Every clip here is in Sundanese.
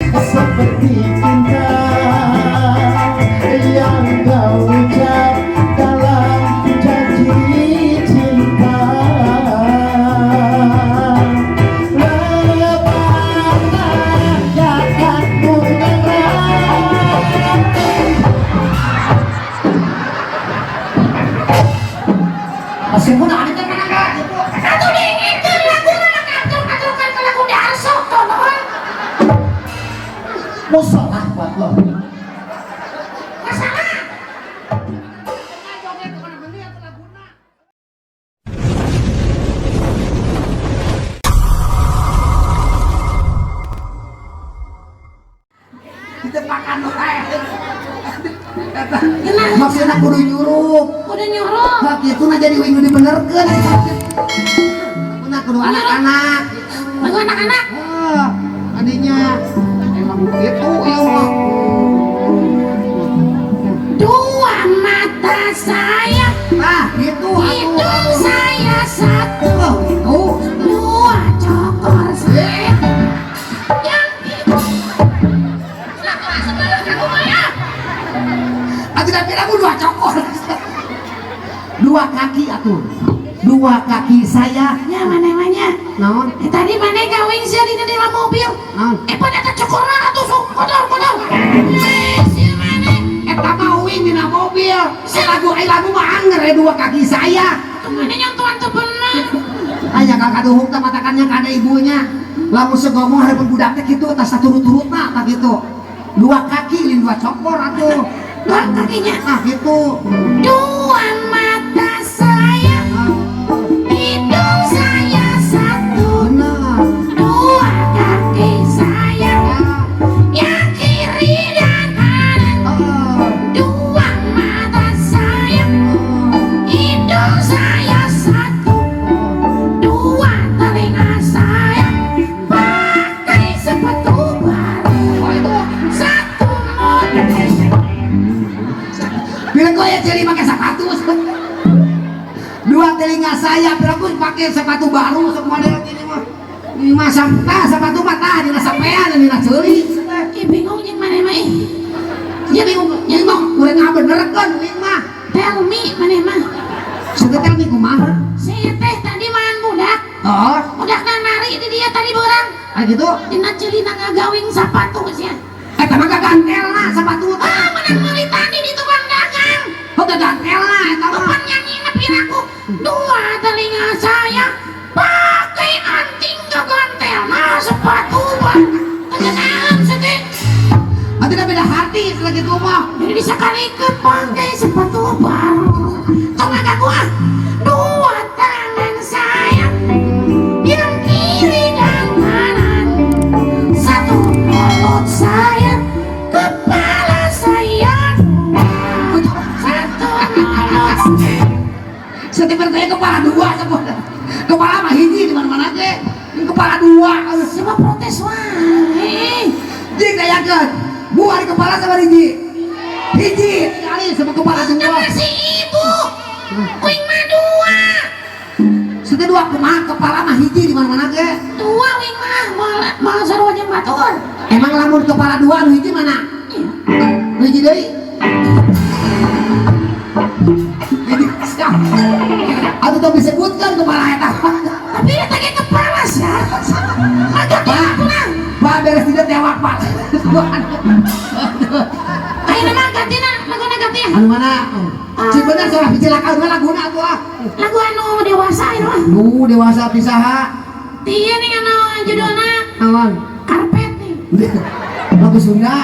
Seperti cinta yang kau ucap dalam janji cinta. Lepaslah jaketmu yang rapi. Masih pun ada kan mana enggak gitu. Atuh diinginkeun laguna ngatur-ngaturkan ke lagu Darso tolol. Musolah buat lo. Masalah. Joget kemana beli atau laguna. Kita makan wae. Maksudnya kudu nyuruh. Kudu nyuruh. Hak itu nah jadi uing nu dibenerkeun. Nah kudu anak-anak. Lagu anak-anak. Ah, adinya emang gitu ya mah. Dua mata saya, Ah, gitu atuh. hidung saya satu, Oh, gitu. dua cokor saya. Yang itu. Lah, sebelum aku mah ya. Atuh da piraku dua cokor. Dua kaki atuh. Dua kaki saya. Ya mana mana. Naon? Eh, tadi mana gawing sih di dalam mobil. Naon? Eh pada ada cokoran atuh sok kotor kotor. Eh si mana? Eta mah uing dina mobil. Eh lagu eh lagu mah anger eh dua kaki saya. Tuh mana nyontohan tuh bener. Aya kakak duhung teh matakannya kada ibunya. Lamun segomong hareupeun budak teh kitu tas saturut-turutna tah kitu. Dua kaki lain dua cokor atuh. Dua kakinya. Ah gitu. Dua mata saya, hidung saya satu, Benar. dua kaki saya, yang kiri dan kanan. Oh. Dua mata saya, hidung saya satu, dua telinga saya, pakai sepatu baru, Oh itu. satu mulut. Bilang gue ya jadi pakai sepatu. Dua telinga saya, bilang gue pakai sepatu baru semua model gini mah. Ini mah sampah sepatu mah tah dina sampean dina ceuli. Ih bingung jeung mana mah ih. Ya bingung, ya mah urang ngabenerkeun uing mah. Tell me mana mah. Sudah tell me kumaha? Si teh tadi makan budak. Oh, Budak nari di dia tadi berang. ah gitu. Dina celina ngagawing sepatu sia. Eta mah gagantelna sepatu teh. Ah, menang meuli tadi di tukang dagang. Oh gagantelna eta mah. Kapan nyanyi piraku? Dua telinga saya pakai anting gagantelna sepatu bang. Kejenaan sih. Atuh da beda hati lagi gitu mah. Jadi disakalikeun pakai sepatu baru. Tong ngagagu ah. Dua tangan saya yang kiri dan kanan. Satu mulut saya, kepala saya dua. Satu mulut. Setiap saya kepala dua semua. Kepala mah hiji di mana-mana ge. Ini kepala dua. Semua protes wae. Jeung dayakeun. Buah di kepala sama hiji. Hiji kali sama kepala dua. Kata si ibu, wing mah dua. Setiap dua kumaha kepala mah hiji di mana-mana ge. Dua wing mah moal moal sarua jeung batur. Emang lamun kepala dua nu hiji mana? Iya. Nu hiji deui. Hiji siap. Atuh tong disebutkan kepala eta. Tapi eta ge kepala sia. Agak Pak, Pak beres tidak tewak Pak. Ayeuna mah gantina, laguna ganti. Anu mana? Cik bener soal hiji lakal dua laguna atuh ah. Lagu anu dewasa ieu mah. Nu dewasa pisaha. Iya nih anu judulna Naon? Karpet nih. Lagu Sunda.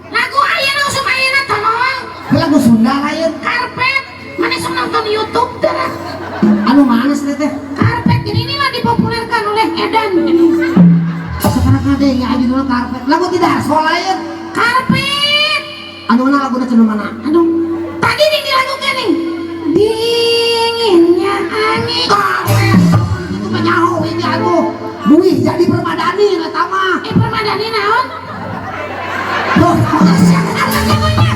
Lagu ayeuna usum ayeuna tolong. Lagu Sunda lain. Karpet. Mana sok nonton YouTube teh. Anu mana sih teh? Karpet ini inilah dipopulerkan oleh Edan ini. Sekarang ada yang aja dulu karpet. Lagu tidak soal lain. Karpet. Anu mana laguna cenah mana? Aduh, tadi nih dilakukan nih. Dinginnya angin. Karpet. Itu mah nyaho ini atuh. Duih jadi permadani eta mah. Eh permadani naon? Tuh. Siapa lagunya?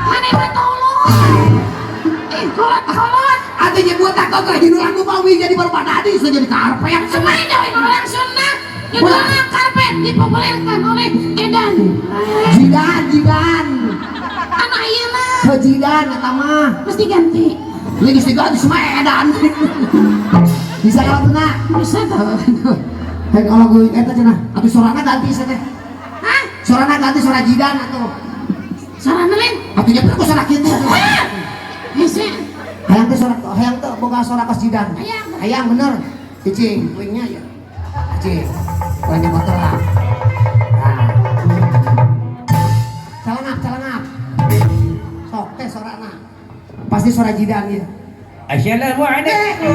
Mana mah tolong. Eh kolot kolot. Atuh nyebut takut teh judul lagu mah wih jadi permadani sudah jadi karpet. Semuanya jauhin orang Sunda. Judulnya Karpet dipopulerkan oleh Edan. Jidan, Jidan. Anak ayeuna Ke Jidan eta mah. Mesti ganti. Ini geus diganti semua Edan. Bisa kalau teu Bisa tuh. Hei kalau gue eta cenah, atuh sorana ganti sia teh. Hah? Sorana ganti sora Jidan atuh. Sarana lain? Atuh nya ku sora kitu. Hah? Hese. Hayang teh sora hayang teh boga sora kos Jidan. Hayang. Hayang bener. Cicing, kuingnya ya. Cicing. Kurangnya motor lah. Nah. Calangap, calangap. Sok teh sorana. Pasti sora Jidan ya. Assalamualaikum.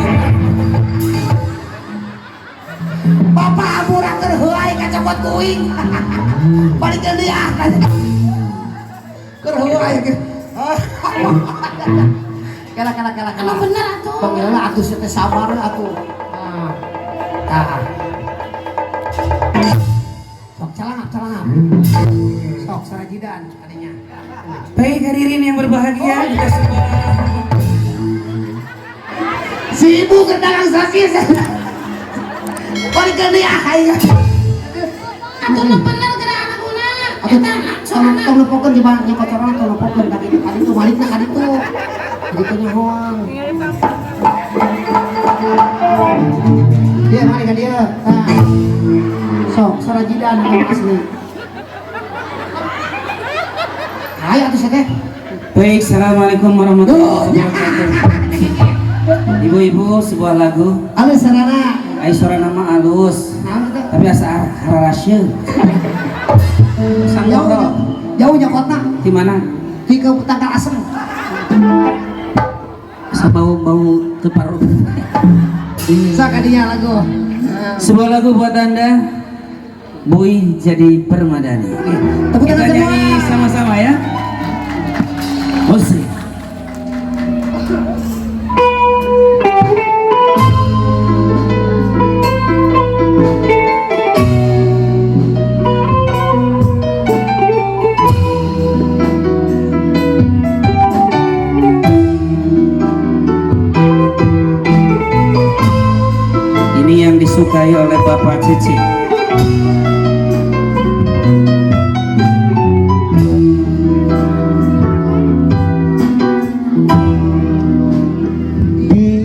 Bapak murah keur heuay kacokot kuing. Balik deui ah. Keur heuay. Kala kala kala kala. Anu bener atuh. Panggilna atuh sia teh sabar atuh. Nah. Tah. Sok calangap calangap. Sok sora Jidan adanya. Baik hadirin yang berbahagia, kita semua. Si ibu keur dagang sosis. Balik deui ah aing. Atuh nu bener geura laguna. Atuh Eta tong sorana. tong nepokeun coba nyokot sorana tong nepokeun ka ditu ka ditu balikna ka ditu. Ditu nyahoan. Dia mari ka dieu. Tah. Sok sora Jidan anu asli. Ayo atuh sia teh. Baik, assalamualaikum warahmatullahi wabarakatuh. Ibu-ibu, sebuah lagu. Alus sarana. Ai sorana mah alus, Naon teh? tapi asa hararasieun. Jauh Ngobrol. jauh nyokotna. Di mana? Di ke Tangkal Asem. Asa bau-bau teu paru. Sok kadinya lagu. Sebuah lagu buat Anda. Boy jadi permadani. Tepuk tangan Kita semua. nyanyi sama-sama ya. Musik. Ini yang disukai oleh Bapak Cici.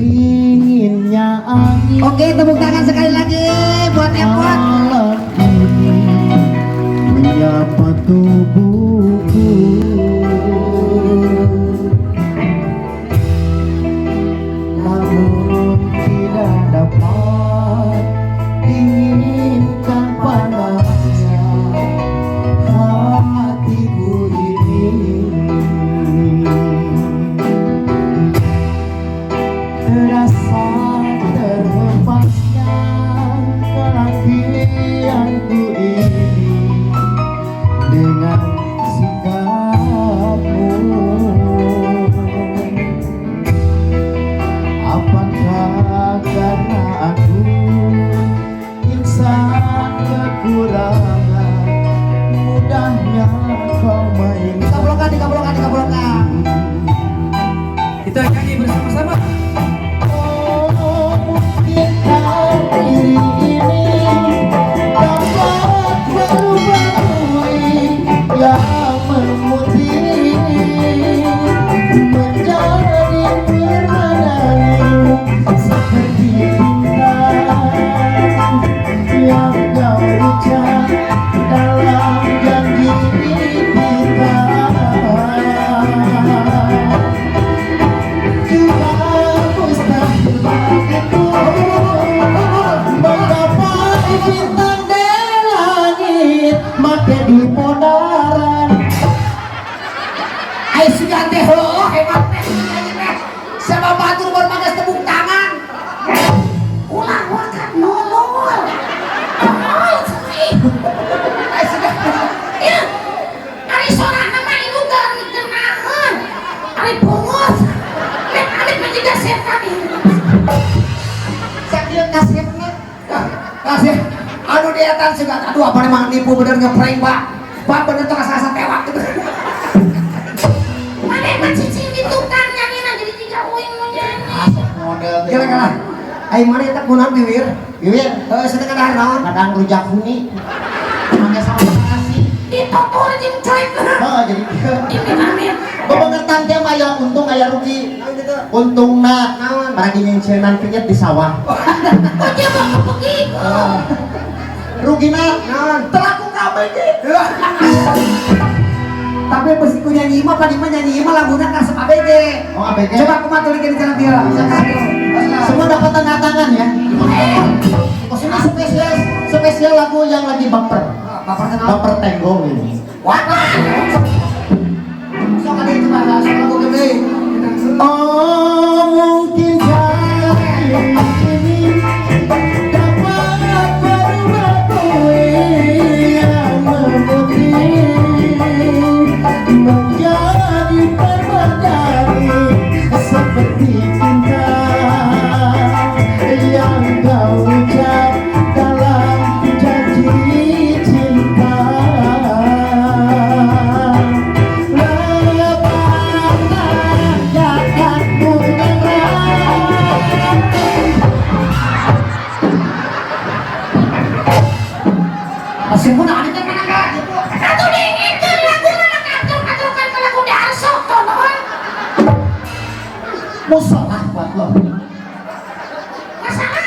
Dinginnya angin. Oke, tepuk tangan sekali lagi buat Epot. Malam ini menyapa tubuhku. Namun tidak dapat dinginkan panasnya hatiku ini. Terasa terhempasnya kelakianku ini dengan sikapmu. Apakah karena aku insan kekurangan, mudahnya kau main. Dikablokan, dikablokan, dikablokan. Kita nyanyi bersama-sama. Oh, mungkinkah diri ini dapat berubah yang memutih menjadi permadani seperti bintang yang kau ucap dalam janji kita. Juga mustahil bagiku menggapai bintang di langit make di podaran. Ayo sudah teh, oh hebat teh, nyanyi teh. Sama batur berbagas tepuk tangan. Ulah wakat nolol. Tolol cenah. Ayo sudah. Ya. Ari sorana mah ibu geunaheun. Ari pungut. Nek alit mah jiga setan ieu. Sakieu kasihna. Kasih. Aduh dia tan sudah. Aduh apa emang nipu bener ngeprank, Pak. Pak bener tuh asa-asa tewak gitu. Mana mah cicing di tukang nyanyina jadi jiga uing nu nyanyi. Asok model. Kira-kira. Ayo mana eta kunaon biwir? Wiwir, Heuh, sedeng dahar naon? Kadang rujak huni. Make sama nasi. Ditutur jeung cuek. Heeh, jadi kieu. Ini amin. Bebengetan teh mah aya untung aya rugi. Naon gitu? Untungna Naon? paragi nyengceunan kenyet di sawah. Oh, dia mau pergi. Rugina Naon? telaku kabeh ge. Tapi meskipun nyanyi mah paling mah nyanyi mah laguna karesep ABG. Oh, ABG. Coba kumaha tulikeun di jalan dia. Semua dapat tanda tangan ya. Oh, ini spesial spesial lagu yang lagi baper. Baper kenal. Baper tenggong ini. Wah. Sok kali coba sok lagu gede. Oh, mungkin ini dapat berubah yang memutih menjadi permadani seperti cinta yang kau ucap dalam janji cinta. Lepaslah jakatmu yang rapi. Pasir pun ada kan mana enggak gitu. Atuh diinginkeun laguna ngatur-ngaturkan ke lagu Darso tolol. Musolah buat lo. Masalah.